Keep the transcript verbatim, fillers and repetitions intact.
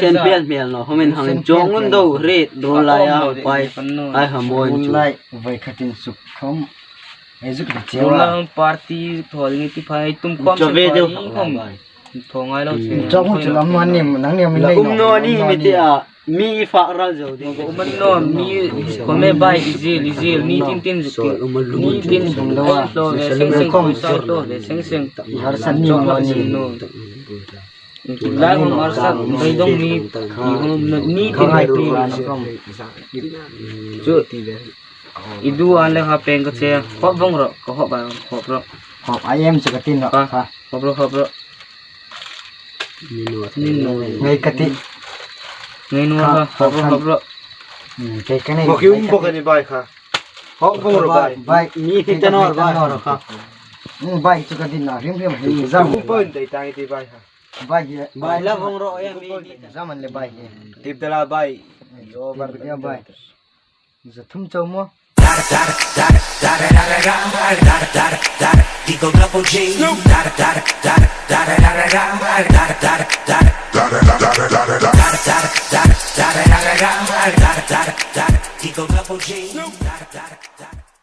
sen pel hmel naw, hawmin hang chawng un do ret, rul lai a, pai, ai ha mawi chu. Rul lai, voi khatin suk khawm. Ei zuk ri cheu a. Rul lai hawm party thaw ni ti phai tum khawm. Chaw ve deu. Thaw ngai lo. Chawng un chu lam man ni, nang ni mi nei. Um naw ni mi ti a. Mi i fak ral zo ding. Ko man naw mi, ko me bai i zil, i zil, ni tin tin zuk ti. Ni tin zuk lo a. Lo ve seng seng, ko sa to ve seng seng. Harsat ni mo ni. Lai hawm harsat, bai dong ni, ni hawm ni tin zuk ti. Chu, i du an le ha peng ka che, hop vong ro, ka hop ba, hop ro. Hop, ai em chu ka tin ro. Ha, hop ro, hop ro. Ni naw. Ngai ka ti. Ngai naw ha, hop ro, hop ro. Hmm, kei ka nei. Bawk i um bawk a ni bai kha. Hop vong ro bai. Bai. Mi ti ta naw bai. Hmm, bai chu ka din na, hrim hrim, hrim zam. Ku pon dai tang ti bai kha. Bai hi. Bai la vong ro em mi. Zam an le bai hi. Tip dala bai. Over. Ya bai. Za thum chau mo. Eagle Double G. Eagle Double G.